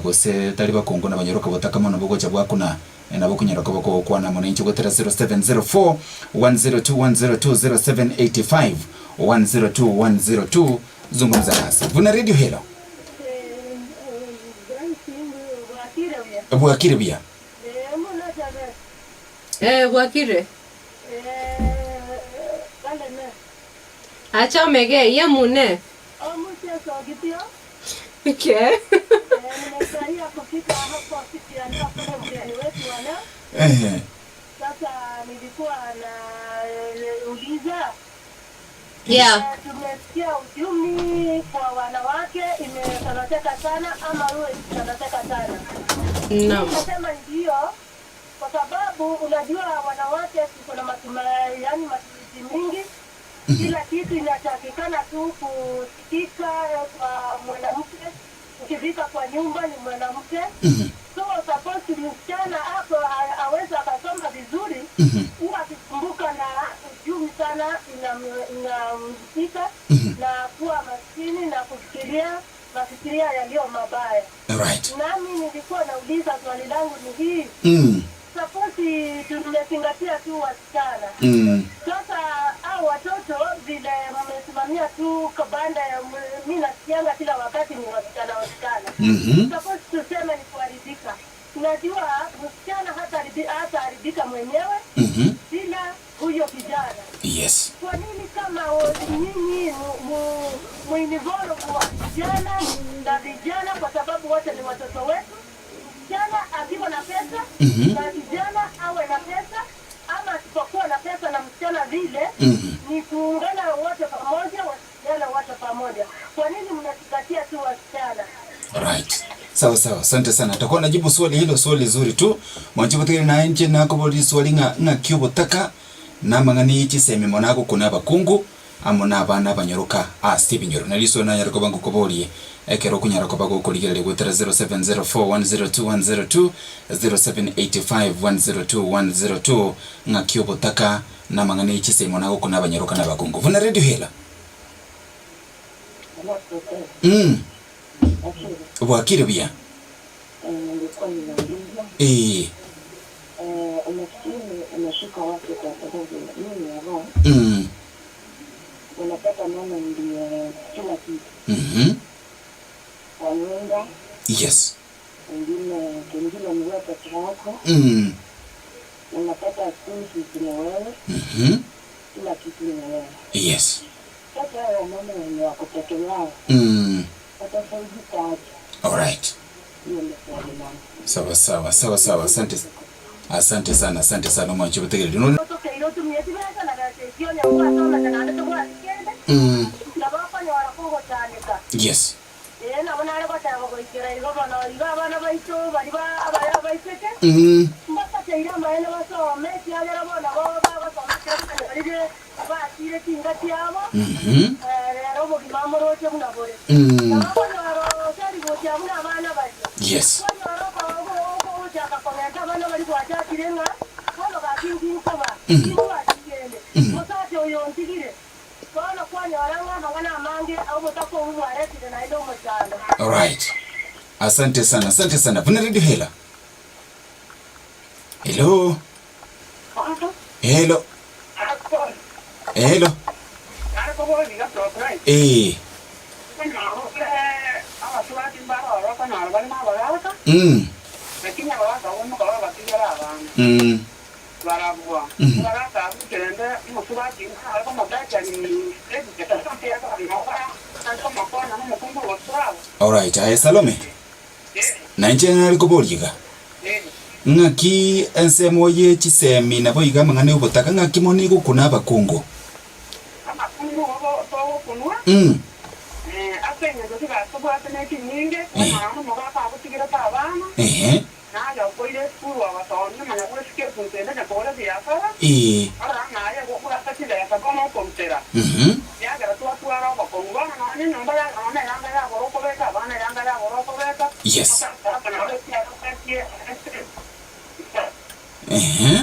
gose tari bakungu na abanyaroka botaka mono bogocha bwakuna. Nabo okonyara koba kogokwana amo nainche gotera 0704 102 102 0785 102 102 zungumza nasi buna Radio Helo. Bwakire buya. Bwakire. Achomegei, yamune? Okay. Nimefurahia kufika hapo siku ya leo kama mgeni wetu wa leo. Sasa nilikuwa nauliza tumesikia uchumi kwa wanawake imesoroteka sana ama huwe imesoroteka sana. Nasema ndio, kwa sababu unajua wanawake tuko na yaani matumizi mingi. Kila kitu inatakikana tu kusikika kwa mwanamke. Ukifika kwa nyumba ni mwanamke. So suppose msichana hapo aweza akasoma vizuri, huwa akikumbuka na uchumi sana inamhusika na kuwa maskini na kufikiria mafikiria yaliyo mabaya. Nami nilikuwa nauliza swali langu ni hii. Suppose tumezingatia tu wasichana. Sasa hao watoto vile mmesimamia tu kabanda ya mimi nasikianga kila wakati ni wasichana wasichana. Suppose tuseme ni kuharibika. Unajua msichana hata haribika mwenyewe bila huyo kijana. Kwa nini kama nyinyi muinvolve kwa vijana na vijana, kwa sababu wote ni watoto wetu. Msichana akiwa na pesa na kijana awe na pesa, ama asipokuwa na pesa na msichana vile, ni kuungana wote pamoja, wasichana wote pamoja. Kwa nini mnazingatia tu wasichana? Right. Sawa sawa, asante sana. Takuwa najibu swali hilo, swali zuri tu. Mwanjibu tigere na nje nakobori swali ng'a ng'aki obotaka namang'ani chisemi mono agokuna abakungu amo na abana abanyaroka ase ebinyoro. Nari swali nanyara koba ngokoborie ekero okonyara koba gokorigereria gwetera 0704 102 102 0785 102 102 ng'aki obotaka namang'ani chisemi mono agokuna abanyaroka na abakungu. Vuna Radio Hela. Bwakire buya. Nilikuwa ninauliza umaskini unashuka wapi? Kwa sababu mimi roho unapata mama ndiye kila kitu kwa nyumba, wengine pengine ni wewe peke yako, unapata school fees ni wewe, kila kitu ni wewe. Sasa hao mama wenye wako peke yao watafaidika aje? Alright. Hiyo ndio swali langu. Sawa sawa sawa sawa, asante asante sana, asante sana mwanchi butegereri none. Tokeire otumie chibesa na gacecio nyakwathomete naende tobwati kende nabo okonyora kogochanika. Ee, nabo nare goteba goikera igo bono igo abana baito bari abaiseke mbasacheire amaene basome ekiagera bono bo bagosoma kero bakire chinga chiabo. Rero obogima moroche buna bore nabo okonyora osari gocha buna abana baria konyora ogochaka kogenda abana bari gwachakire ng'a bono gakinkinkoba ingwachikende mosacha oyo ntigire bono. Alright. Asante sana, asante sana. Vuna Radio Hela. Hello. Hello. Hello. Eh. Mm. Mm. Mm. Alright, aye Salome. Nanje nari kuboryiga. Ng'aki ensemo ye chisemi nabo iga mang'ana obotaka ng'aki mono igokuna abakungu. Mm. Eh. Eh. Mhm. Yes. Eh.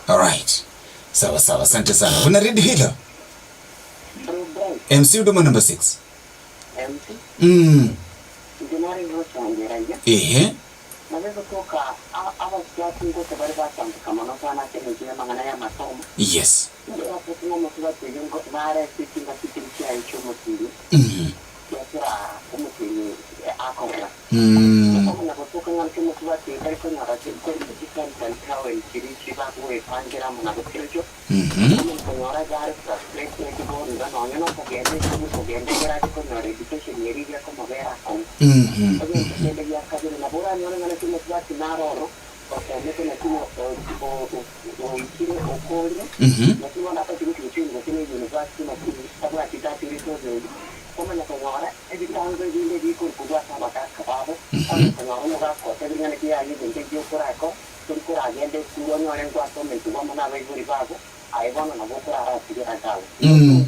All right. Sawa sawa, asante sana. Kuna ready hilo? MC Udoma number 6. MC. Mm. Ehe. Yes. Mm. Mm. Mm-hmm. Mm-hmm. Mm-hmm.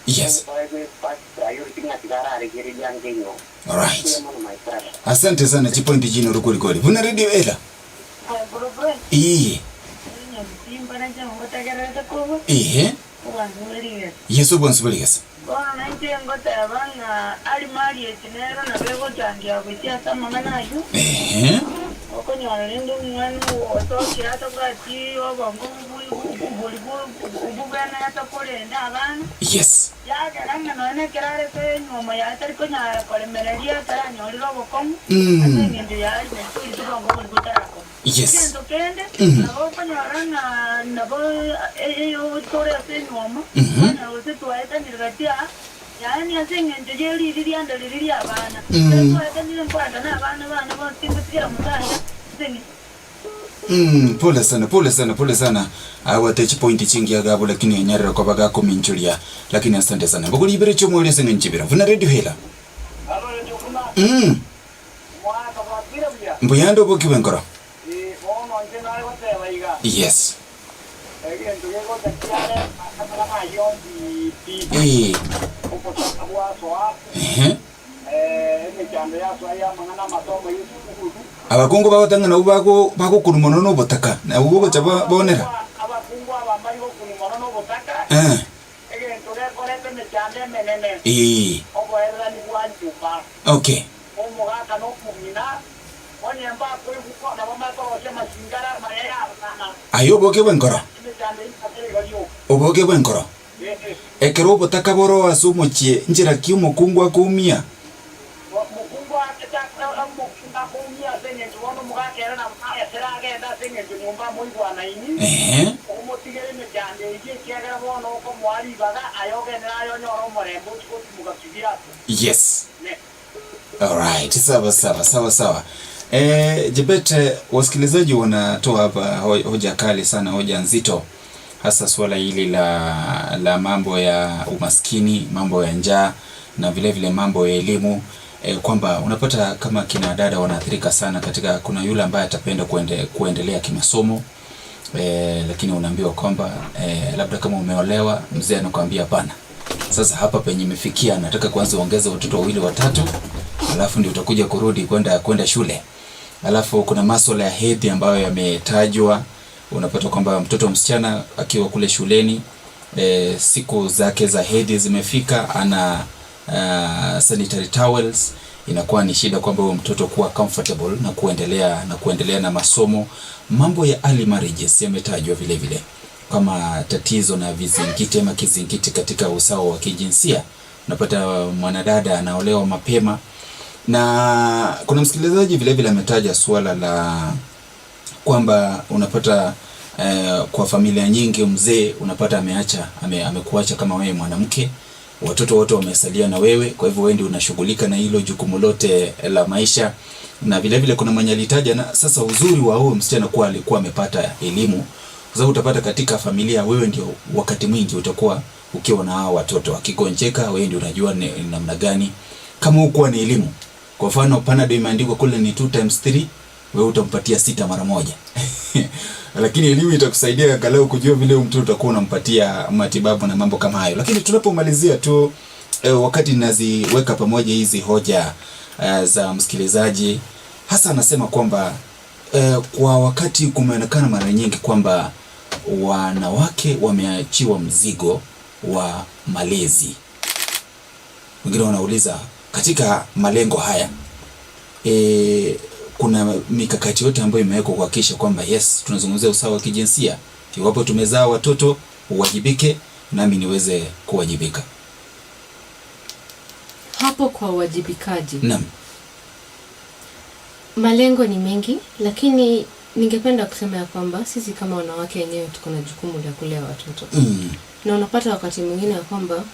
Yes. All right. Asante sana chipondi jino rukorikori. Vuna radio era. Iye. Iye. Yesu bonsibuligesa. Eh. Yes. Mm. Yes. Mm. Mm-hmm. Mm. Pole sana, pole sana, pole sana. Awate chipointi chingi agabo lakini nyarira kwa baga kominchulia. Lakini asante sana. Mbogoli ibere chomo ile senge nchibira. Vuna radio hela. Mm. Mbuyando boki wenkora. Yes. Eh. Eh. Abakungu babatanga nabo bako bakokurumana no botaka nabo bogocha bonera abakungu abambari gokurumana no botaka eh okay. Ayo boke bwenkoro. Oboke bwenkoro. Ekero obotaka boro ase omochie nchera ki omokungu akoumia. Eh. Yes. All right. Sawa sawa sawa sawa. Jebete, wasikilizaji wanatoa hapa hoja kali sana, hoja nzito, hasa swala hili la mambo ya umaskini, mambo ya njaa na vile vile mambo ya elimu, kwamba unapata kama kina dada wanaathirika sana katika, kuna yule ambaye atapenda kuendelea kimasomo, Lakini unaambiwa kwamba labda kama umeolewa, mzee anakuambia hapana. Sasa hapa penye imefikia nataka kwanza uongeze watoto wawili watatu, alafu ndio utakuja kurudi kwenda shule. Alafu kuna masuala ya hedhi ambayo yametajwa. Unapata kwamba mtoto msichana akiwa kule shuleni, siku zake za hedhi zimefika, ana sanitary towels, inakuwa ni shida kwamba huyo mtoto kuwa comfortable na kuendelea na masomo. Mambo ya early marriages yametajwa vile vile kama tatizo na vizingiti ama kizingiti katika usawa wa kijinsia. Unapata mwanadada anaolewa mapema. Na kuna msikilizaji vile vile ametaja suala la kwamba unapata kwa familia nyingi mzee unapata amekuacha kama wewe mwanamke, watoto wote wamesalia na wewe, kwa hivyo wewe ndio unashughulika na hilo jukumu lote la maisha. Na vile vile kuna mwenye alitaja, na sasa uzuri wa huyo msichana kuwa alikuwa amepata elimu, kwa sababu utapata katika familia wewe ndio wakati mwingi utakuwa ukiwa na hao watoto, akigonjeka wewe ndio unajua ni namna gani. Kama hukuwa ni elimu, kwa mfano Panadol imeandikwa kule ni 2 times 3, wewe utampatia 6 mara moja. Lakini elimu itakusaidia angalau kujua vile mtoto utakuwa unampatia matibabu na mambo kama hayo. Lakini tunapomalizia tu, wakati naziweka pamoja hizi hoja za msikilizaji, hasa anasema kwamba kwa wakati kumeonekana mara nyingi kwamba wanawake wameachiwa mzigo wa malezi. Wengine wanauliza katika malengo haya kuna mikakati yote ambayo imewekwa kuhakikisha kwamba yes, tunazungumzia usawa wa kijinsia, iwapo tumezaa watoto uwajibike nami niweze kuwajibika. Hapo kwa uwajibikaji. Naam. Malengo ni mengi, lakini ningependa kusema ya kwamba sisi kama wanawake wenyewe tuko na jukumu la kulea watoto. Na unapata wakati mwingine ya kwamba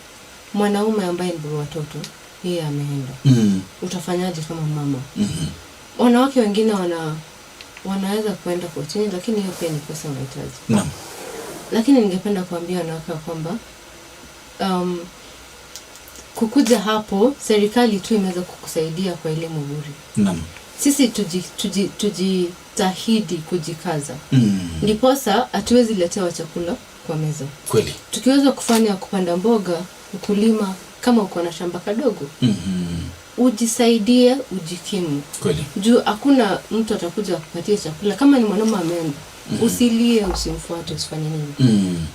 mwanaume ambaye ni baba watoto yeye ameenda. Utafanyaje kama mama? Wanawake wengine wanaweza kuenda kotini, lakini hiyo pia ni pesa wanahitaji. Naam. Lakini ningependa kuambia wanawake kwamba kukuja hapo serikali tu imeweza kukusaidia kwa elimu bure. Naam. Sisi tujitahidi kujikaza. Ndiposa hatuwezi letewa chakula kwa meza. Kweli. Tukiweza kufanya kupanda mboga, ukulima, kama uko na shamba kadogo, ujisaidie, ujikimu. Kweli. Juu hakuna mtu atakuja kukupatia chakula kama ni mwanaume ameenda. Usilie, usimfuate, usifanye nini.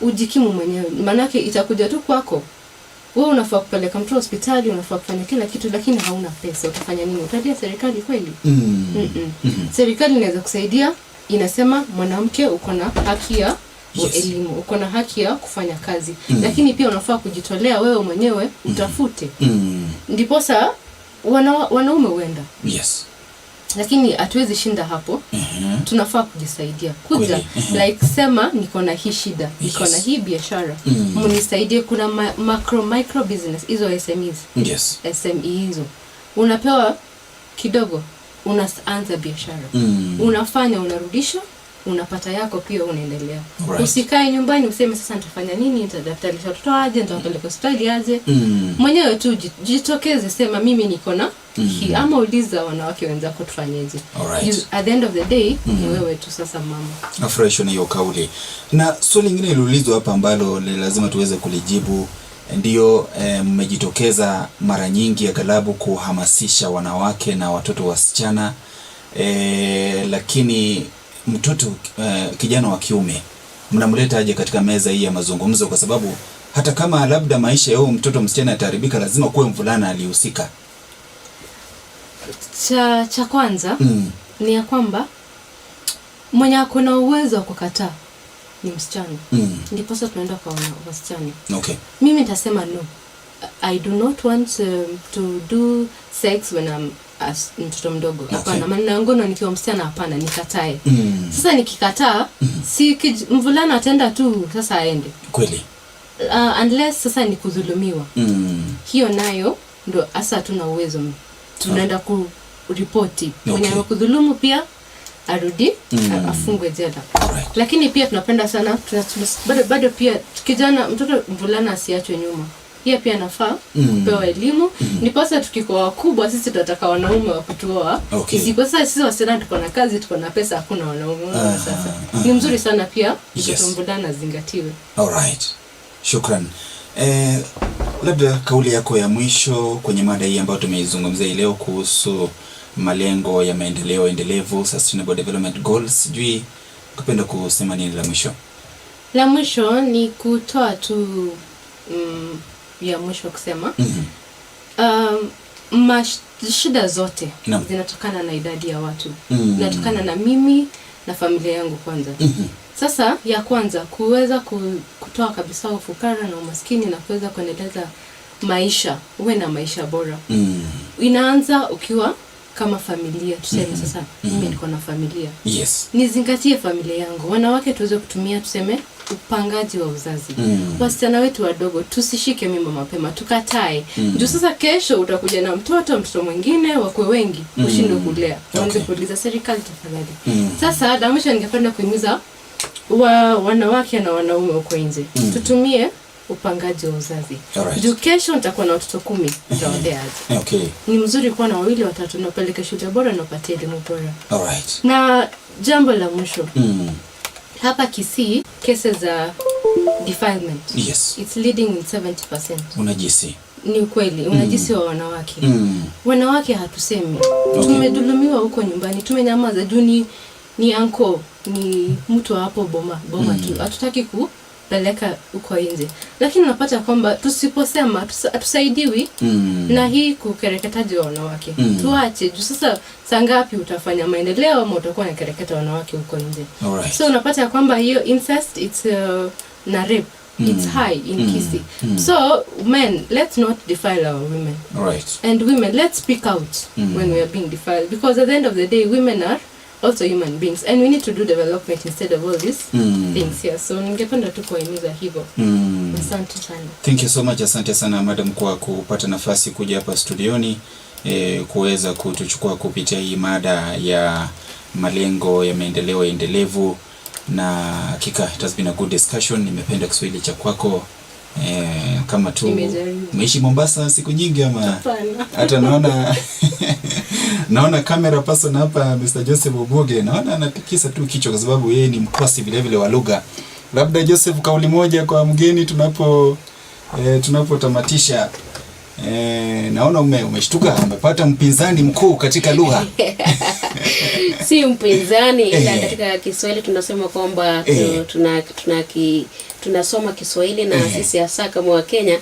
Ujikimu mwenyewe. Maanake itakuja tu kwako. Wewe unafaa kupeleka mtoto hospitali, unafaa kufanya kila kitu, lakini hauna pesa. Utafanya nini? Utalia serikali kweli? Serikali inaweza kusaidia, inasema mwanamke uko na haki ya elimu, uko na haki ya kufanya kazi. Lakini pia unafaa kujitolea wewe mwenyewe utafute. Ndiposa wanaume huenda. Yes. Lakini hatuwezi shinda hapo. Tunafaa kujisaidia. Kuja like sema niko na hii shida, niko na hii biashara. Mnisaidie. Kuna macro micro business hizo SMEs. Yes. SME hizo. Unapewa kidogo, unaanza biashara. Unafanya, unarudisha, unapata yako pia unaendelea. Right. Usikae nyumbani useme sasa nitafanya nini, nitadaftarisha watoto aje, nitawapeleka hospitali aje. Mwenyewe tu jitokeze, sema mimi niko na hii, ama uliza wanawake wenzako tufanyeje. Alright. At the end of the day ni wewe tu sasa mama. Nafurahishwa na hiyo kauli. Na swali lingine liliulizwa hapa ambalo lazima tuweze kulijibu, ndio mmejitokeza mara nyingi aghalabu kuhamasisha wanawake na watoto wasichana, lakini mtoto kijana wa kiume mnamleta aje katika meza hii ya mazungumzo? Kwa sababu hata kama labda maisha ya huyo mtoto msichana yataharibika, lazima kuwe mvulana alihusika. Cha kwanza ni ya kwamba mwenye ako na uwezo wa kukataa ni msichana. Ndiposa tunaenda kwa wasichana. Okay. Mimi nitasema no. I do not want to do sex when I'm as mtoto mdogo. Hapana, maana ngono nikiwa msichana hapana, nikatae. Sasa nikikataa, si mvulana ataenda tu sasa aende. Kweli. Unless sasa ni kudhulumiwa. Hiyo nayo ndo hasa tuna uwezo. Tunaenda kuripoti. Mwenye amekudhulumu pia arudi, afungwe jela. Alright. Lakini pia tunapenda sana, bado pia kijana, mtoto mvulana asiachwe nyuma. Yeye pia anafaa kupewa elimu. Ndiposa tukikuwa wakubwa sisi tunataka wanaume wa kutuoa. Okay. Isikuwe sasa sisi wasichana tuko na kazi, tuko na pesa, hakuna wanaume. Unaona sasa. Ni mzuri sana pia mtoto mvulana azingatiwe. Alright. Shukran. Labda kauli yako ya mwisho kwenye mada hii ambayo tumeizungumzia hii leo kuhusu malengo ya maendeleo endelevu, Sustainable Development Goals, sijui ukipenda kusema nini la mwisho? La mwisho ni kutoa tu ya mwisho kusema shida zote zinatokana na idadi ya watu. Zinatokana na mimi na familia yangu kwanza. Sasa ya kwanza kuweza kutoa kabisa ufukara na umaskini na kuweza kuendeleza maisha, uwe na maisha bora. Inaanza ukiwa kama familia, tuseme sasa mimi niko na familia. Nizingatie familia yangu. Wanawake tuweze kutumia tuseme upangaji wa uzazi. Wasichana wetu wadogo tusishike mimba mapema, tukatae. Juu sasa kesho utakuja na mtoto mwingine, wakwe wengi, ushindwe kulea. Uanze kuuliza serikali tafadhali. Sasa la mwisho ningependa kuhimiza wanawake na wanaume huko nje. Tutumie upangaji wa uzazi. Juu kesho nitakuwa na watoto 10, nitawalea aje? Ni mzuri kuwa na 2 3 na upeleke shule bora na upatie elimu bora. Na jambo la mwisho. Hapa Kisii cases za defilement. It's leading in 70%. Unajisi? Ni ukweli, unajisi wa wanawake. Wanawake hatusemi. Tumedhulumiwa huko nyumbani, tumenyamaza juu ni uncle, ni mtu hapo boma tu. Hatutaki kupeleka huko nje. Lakini unapata kwamba tusiposema hatusaidiwi na hii kukereketaji wa wanawake. Tuache. Juu sasa saa ngapi utafanya maendeleo ama utakuwa unakereketa wanawake huko nje? So unapata kwamba hiyo incest it's na rape. It's high in Kisii. So men, let's not defile our women. And women, let's speak out when we are being defiled, because at the end of the day women are also human beings and we need to do development instead of all these things here. So ningependa tu kuhimiza hivyo. Asante sana. Thank you so much. Asante sana madam kwa kupata nafasi kuja hapa studioni kuweza kutuchukua kupitia hii mada ya malengo ya maendeleo endelevu, na hakika it has been a good discussion. Nimependa Kiswahili cha kwako. Kama tu umeishi Mombasa siku nyingi ama? Hapana. Hata naona camera person hapa Mr. Joseph Obuge, naona anatikisa tu kichwa kwa sababu yeye ni mkwasi vile vile wa lugha. Labda Joseph, kauli moja kwa mgeni tunapotamatisha. Naona umeshtuka, umepata mpinzani mkuu katika lugha. Si mpinzani, ila katika Kiswahili tunasema kwamba tunasoma Kiswahili na sisi hasa kama wa Kenya.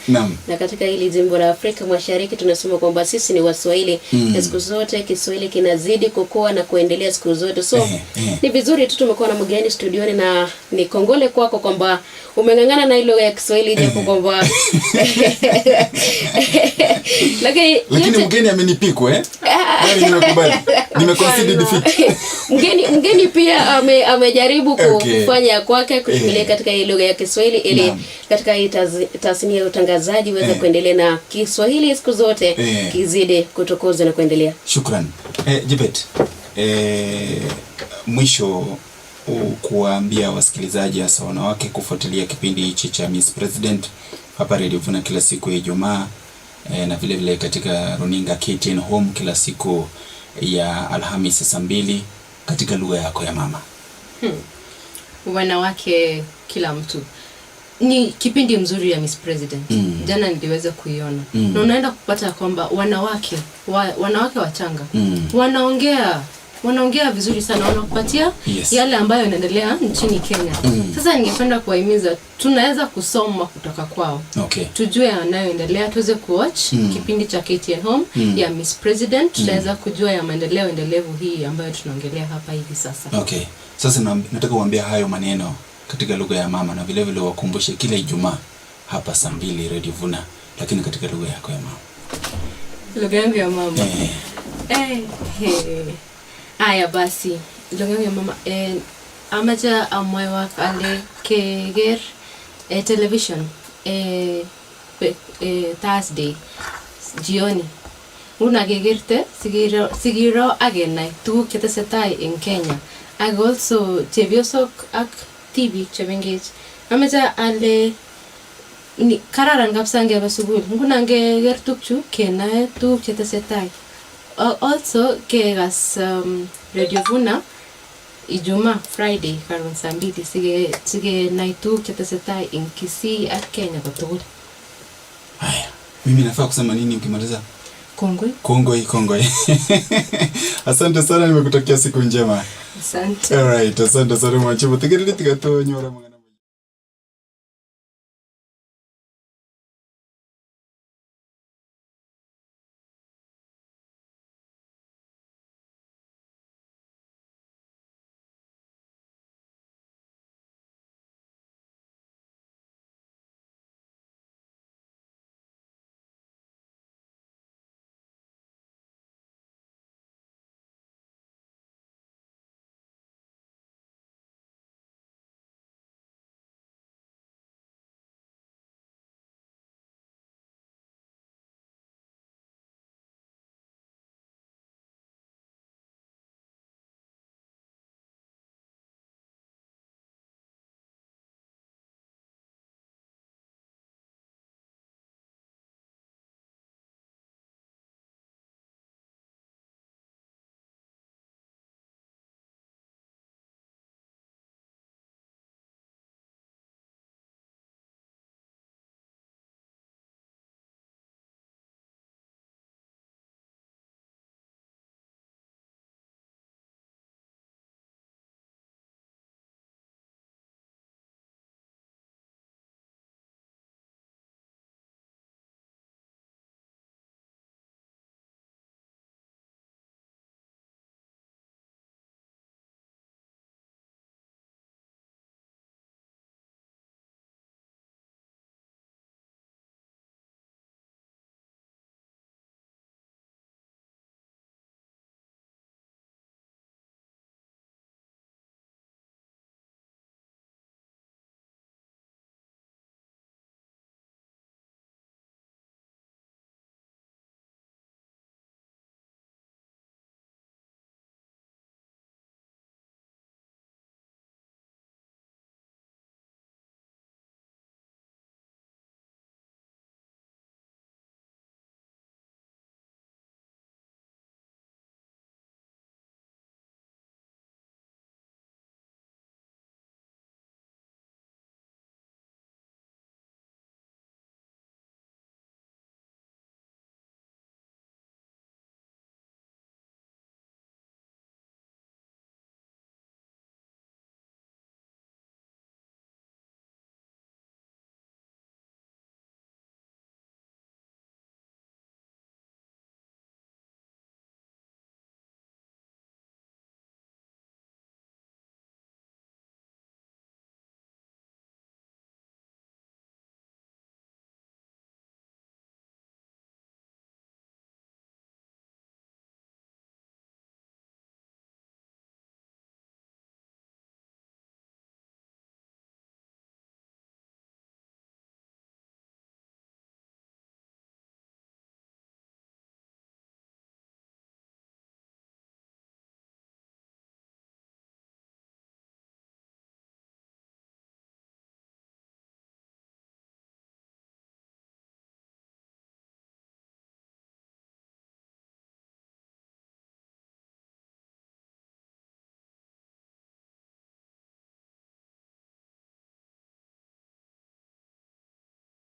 Na katika hili jimbo la Afrika Mashariki tunasema kwamba sisi ni Waswahili. Na siku zote Kiswahili kinazidi kukua na kuendelea siku zote. So ni vizuri tu tumekuwa na mgeni studioni, na ni kongole kwako kwamba umeng'ang'ana na ile ya Kiswahili japo kwamba lakini mgeni amenipikwa Yaani nimekubali. Nimeconcede defeat. Mgeni pia amejaribu kufanya kwake kushikilia katika hii lugha ya Kiswahili ili katika hii tasnia ya utangazaji uweze kuendelea na Kiswahili siku zote kizidi kutukuza na kuendelea. Shukran. Jebet, mwisho kuwaambia wasikilizaji hasa wanawake kufuatilia kipindi hichi cha Miss President hapa Radio Vuna kila siku ya Ijumaa, na vile vile katika runinga KTN Home kila siku ya Alhamisi saa 2 katika lugha yako ya mama. Wanawake kila mtu. Ni kipindi mzuri ya Miss President. Jana niliweza kuiona. Na unaenda kupata kwamba wanawake wachanga wanaongea vizuri sana, wanakupatia yale ambayo yanaendelea nchini Kenya. Sasa ningependa kuwahimiza, tunaweza kusoma kutoka kwao. Tujue yanayoendelea, tuweze kuwatch kipindi cha KTN Home ya Miss President, tutaweza kujua ya maendeleo endelevu hii ambayo tunaongelea hapa hivi sasa. Sasa nataka kuambia hayo maneno katika lugha ya mama, na vile vile wakumbushe kila Ijumaa hapa saa 2 Radio Vuna, lakini katika lugha yako ya mama. Lugha yangu ya mama. Aya basi, lugha yangu ya mama. Amacha amwewak ale keger television Thursday jioni. Nguna kekerte sikiro ak kenai tuguk chetesetai en Kenya. Ak also chepyosok ak tibik chemengech. Amache ale Ni kararan kabisa ngebe sukul. Nguno ngeker tukchu kenae tuguk chetesetai. Also kekas Radio Vuna Ijumaa Friday karon saa mbili sikenai tuguk chetesetai eng Kisii ak Kenya kotugul. Haya, mimi nafaa kusema nini ukimaliza? Kongoi. Kongoi, kongoi. Asante sana, nimekutakia siku njema. Asante. Alright, asante sana mwanchibo. Tigereri tigatonyora mang'ana.